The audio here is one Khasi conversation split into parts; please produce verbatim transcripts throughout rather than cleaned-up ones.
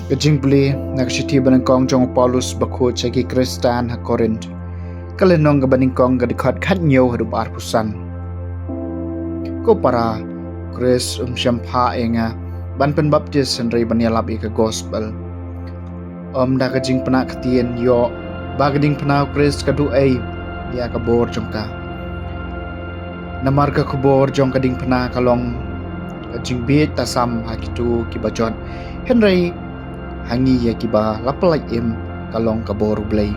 Ka jingpule na ka shithi banyngkong jong u Paulus bakhuid sha ki Khristan ha Korinth, ka lynnong kaba nyngkong, ka dkhot khathynñiew haduh arphew san. Ko para, Khrist um shym phah ïa nga ban pynbaptis hynrei ban ïalap ïa ka gospel. Ym da ka jingpynah ktien ïoh ba ka diengphna u Khrist ka duh ei ïa ka bor jong ka. Namar ka khubor jong ka diengphna ka long ka jingbieit tasam ha kito kiba jot, hynrei ha ngi ïa kiba la pyllait im ka long ka bor U Blei.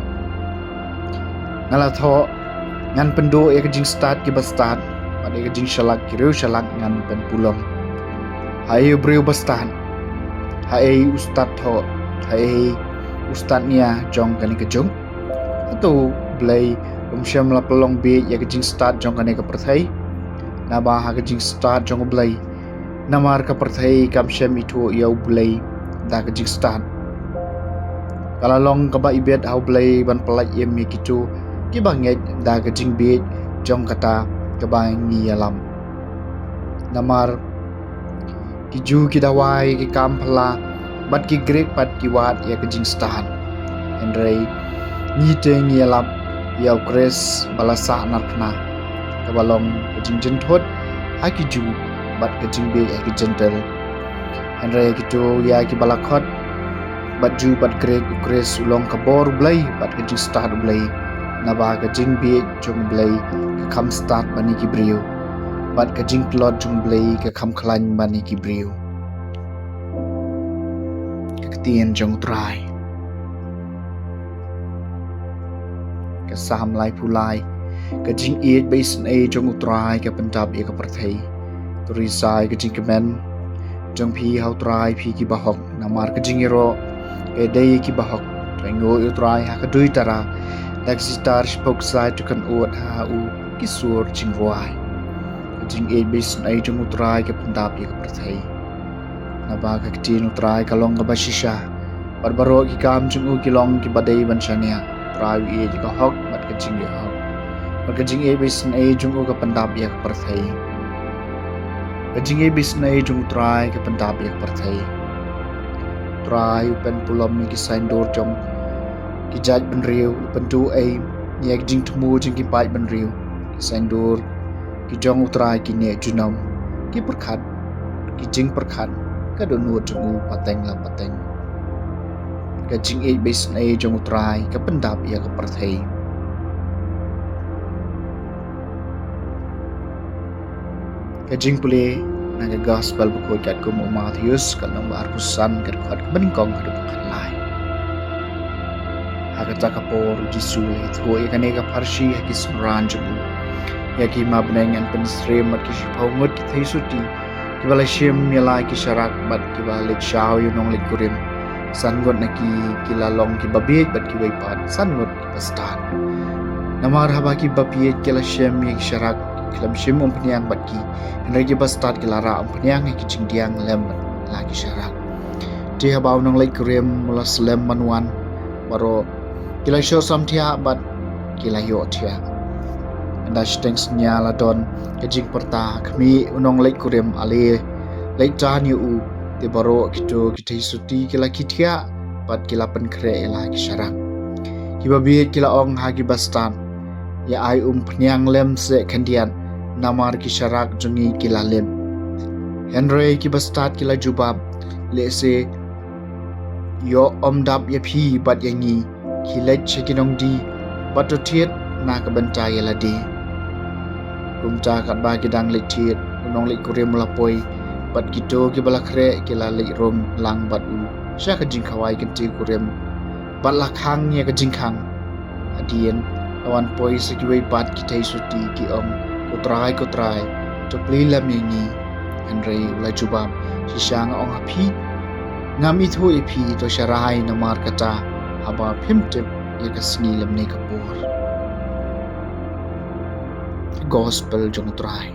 Nga la thoh, ngan pynduh ïa ka jingstad kiba stad, bad ïa ka jingshlak ki riewshlak ngan pynpulom. Haei u briew ba stad? Haei u stad thoh? Haei u stad nia jong kane ka jong? Hato U Blei um shym la pynlong bieit ïa ka jingstad jong kane ka pyrthei? Naba ha ka jingstad jong U Blei, namar ka pyrthei kam shym ithuh ïa U Blei da ka jingstad, ka la long kaba ibit ha U Blei ban pyllait im ïa kito kiba ngeit da ka jingbieit jong kata kaba ngi ïalap. Namar ki Jiw ki dawa ïa ki kam phylla, bad ki Grik pat ki wad ïa ka jingstad. Hynrei ngi te ngi ïalap ïa U Khrist ba la sah narphna, kaba long ka jingjynthut ha ki Jiw bad ka jingbieit ha ki Jentil. Hynrei kito ïa kiba la khot, bad Jiw bad Grik, U Khrist u long ka bor U Blei bad ka jingstad U Blei. Naba ka jingbieit jong U Blei ka kham stad ban ïa ki briew, bad ka jingtlot jong U Blei ka kham khlaiñ ban ïa ki briew. Ka ktien jong U Trai. Ka Salm laiphew lai. Ka jingïeit ba isynei jong U Trai ka pyndap ïa ka pyrthei. To ri sa ïa ka jingkmen jong phi ha U Trai, phi kiba hok, namar ka jingïaroh ka dei ïa kiba hok. To ainguh ïa U Trai ha ka duitara, da ka sitar shiphew ksai to kynnoh ha u ki sur jingrwai. Ka jingïeit ba isynei jong U Trai ka pyndap ïa ka pyrthei. Naba ka ktien U Trai ka long kaba shisha, bad baroh ki kam jong u ki long kiba dei ban shaniah. U Trai u ïeit ïa ka hok bad ka jingleh hok, bad ka jingïeit ba isynei jong u ka pyndap ïa ka pyrthei. Ka jingïeit ba isynei jong U Trai ka pyndap ïa ka pyrthei. U Trai u pynpulom ïa ki saiñdur jong ki jaitbynriew, u pynduh ei ïa ki jingthmu jong ki paidbynriew. Ki saiñdur ki jong U Trai ki neh junom, ki pyrkhat, ki jingpyrkhat ka dohnud jong u pateng la pateng. Ka jingïeit ba isynei jong U Trai ka pyndap ïa ka pyrthei. Ka jingpule na ka Gospel bakhuid katkum u Mathaios, ka lynnong ba arphew san, ka dkhot kaba nyngkong haduh khatlai. Ha kata ka por U Jisu u la ïathuh ïa kane ka pharshi ha ki synran jong u: Ïa ki hima bneng yn pynsyriem bad ki shiphew ngut ki theisotti kiba la shim ïa la ki sharak bad kiba leit shaw ïa u nongleit kurim. San ngut na ki ki la long kiba bieit bad kiwei pat san ngut kiba stad. Namar haba kiba bieit ki la shim ïa ki sharak, ki la shim umphniang bad ki, hynrei kiba stad ki la rah umphniang ïa ki jingdiang lem bad la ki sharak. Te haba u nongleit kurim u la slem ban wan, baroh ki la shoh samthiah bad ki la ïohthiah. Ynda shiteng synñia la don ka jingpyrta, khmih, u nongleit kurim ale leit tan ïa u. Te baroh kito ki theisotti ki la khie thiah bad ki la pynkhreh ïa la ki sharak. Kiba bieit ki la ong ha kiba stad: Ïa ai umphniang lem seh khyndiat, namar ki sharak jong ngi ki la lip. Hynrei kiba stad ki la jubab: Lehse ïoh ym dap ïa phi bad ïa ngi, khie leit sha ki nongdie bad to thied na ka bynta ïa lade. Kumta katba ki dang leit thied, u nongleit kurim u la poi, bad kito kiba la khreh ki la leit rung lang bad u sha ka jingkhawai kynthei kurim, bad la khang ïa ka jingkhang. Hadien la wan poi sa kiwei pat ki theisotti, ki ong: Ko Trai, ko Trai, to plie lem ïa ngi. Hynrei u la jubab: Shisha nga ong ha phi, ngam ithuh ïa phi, to sharai namar kata, haba phim tip ïa ka sngi lymne ka por. Gospel jong U Trai.